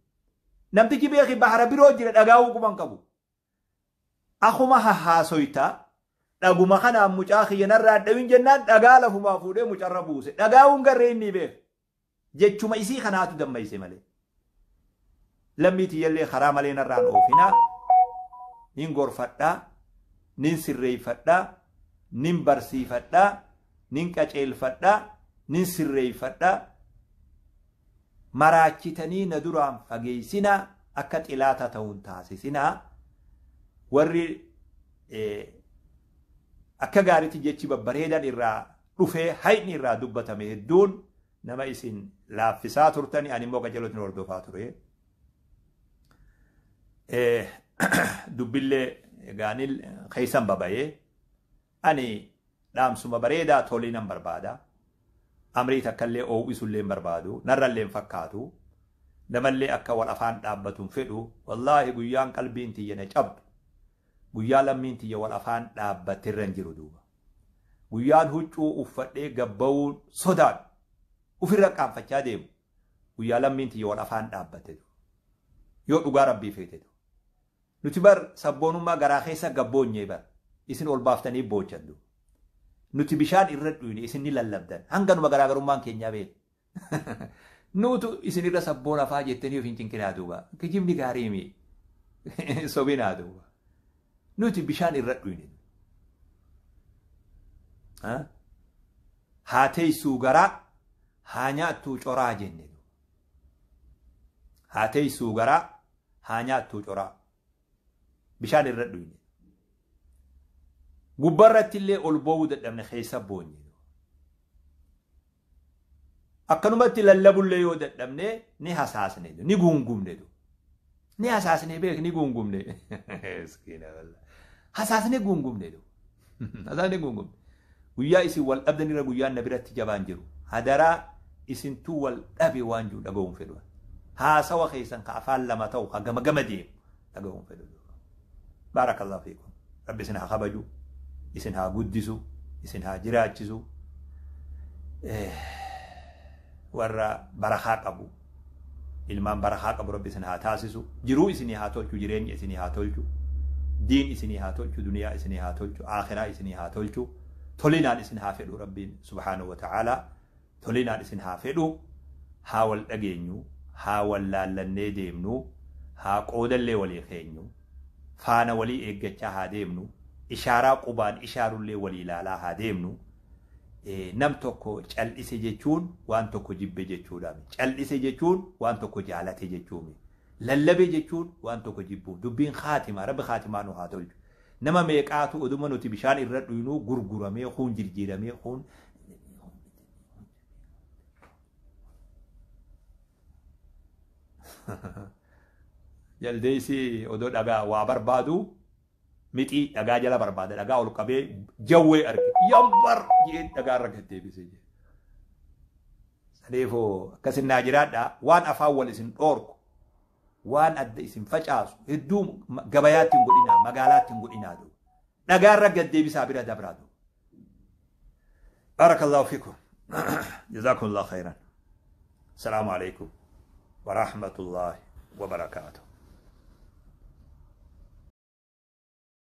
Namtichi beeki bahara biroo jira dhagaa'uu quban qabu. Akuma hahaasoyta dhaguma kanaan mucaa kiyya narraan dhawin jennaan dhagaa lafumaa fuudhee mucarra buuse. Dhagaa'uun garree inni beeku. Jechuma isii kanaatu dammayse malee. Lammii tiyyallee karaa malee narraan oofinaa. Nin gorfadhaa. Nin sirreeffadhaa. Nin barsiifadhaa. Nin qaceelfadhaa. Nin sirreeffadhaa. Maraachitanii na duraan fageessinaa akka xilaata ta'uun taasisinaa. Warri akka gaariitti jechi babbareedan irraa dhufee hayni irraa dubbatame hedduun nama isin laaffisaa turtani ani immoo qajeelotni hordofaa ture. Dubbillee gaanil keessan babayee ani dhaamsuma bareedaa tolii nan barbaada. Amrii takkallee oowwisullee hin barbaadu. Narrallee hin fakkaatu. Namallee akka wal afaan dhaabbatu hin fedhu. Wallaahi guyyaan qalbiin tiyya na cabdu. Guyyaa lammiin tiyya wal afaan dhaabbatte irra hin jiru duuba. Guyyaan huccuu uffadhee gabba'uun sodaadhu. Ofirra qaanfachaa deemu. Guyyaa lammiin tiyya wal afaan dhaabbatte. Yoo dhugaa rabbii feete. Nuti bar sabboonummaa garaa keessa gabboonyee bar. Isin ol baaftanii boochan duuba. Nuti bishaan irra dhuyne isin ni lallabdan. Hanganuma garaagarummaan keenyaa beeku. Nuutu isin irra sabboon afaa jettanii of hin cinqinaa duuba. Kijibni gaarii mi? Sobinaa duuba. Nuti bishaan irra dhuyne. Haa teessuu garaa, haa nyaattuu coraa jenne. Haa teessuu garaa, haa nyaattuu coraa. Bishaan irra dhuyne. Gubbarratti illee ol boo'uu dadhabne keessa boonye. Akkanumatti lallabullee yoo dadhabne ni hasaasne, ni guungumne. Ni hasaasnee beek ni guungumne. Miskiina wallah. Hasaasnee guungumne. Hasaasnee guungumne. Guyyaa isin wal dhabdanirra guyyaan na biratti jabaan jiru. Hadaraa isintuu wal dhabe waan jiru dhaga'uun fedhu. Haasawa keessan ka afaan lama ta'u ka gama gama deemu dhaga'uun fedhu. Baarakallahu fiikum. Rabbi isin haa kabaju, isin haa guddisu, isin haa jiraachisu. Warra barakaa qabu, ilmaan barakaa qabu Rabbi isin haa taasisu. Jiruu isinii haa tolchu, jireenya isinii haa tolchu. Diin isinii haa tolchu, duniyaa isinii haa tolchu, akhiraa isinii haa tolchu. Tolinaan isin haa fedhu Rabbiin subhaanahu wa ta'aalaa. Tolinaan isin haa fedhu. Haa wal dhageenyu, haa wal laallannee deemnu, haa qoodallee walii keenyu. Faana walii eeggachaa haa deemnu. Ishaaraa qubaan ishaarullee walii ilaalaa haa deemnu. Nam tokko cal'ise jechuun waan tokko jibbe jechuudha. Cal'ise jechuun waan tokko jaalate jechuumi. Lallabe jechuun waan tokko jibbu. Dubbiin khaatimaa, Rabbi khaatimaa nu haa tolchu. Nama meeqaatu oduma nuti bishaan irra dhuynuu gurguramee, kuun jirjiiramee, kuun jaldeessi odoo dhagaa waa barbaadu mixii dhagaa jala barbaada, dhagaa ol qabee jawwee arge, yambar jeen dhagaa irra gad deebise jee. Saniifuu akkasin naa jiraadha. Waan afaan wal isin dhoorku, waan adda isin facaasu hedduu gabayaatti hin godhinaa, magaalaatti hin godhinaa. Dhagaa irra gad deebisaa bira dabraa. Barakallahu fikum. Jazakumullahu khairan. Salaamu alaikum wa rahmatullahi wa barakaatuh.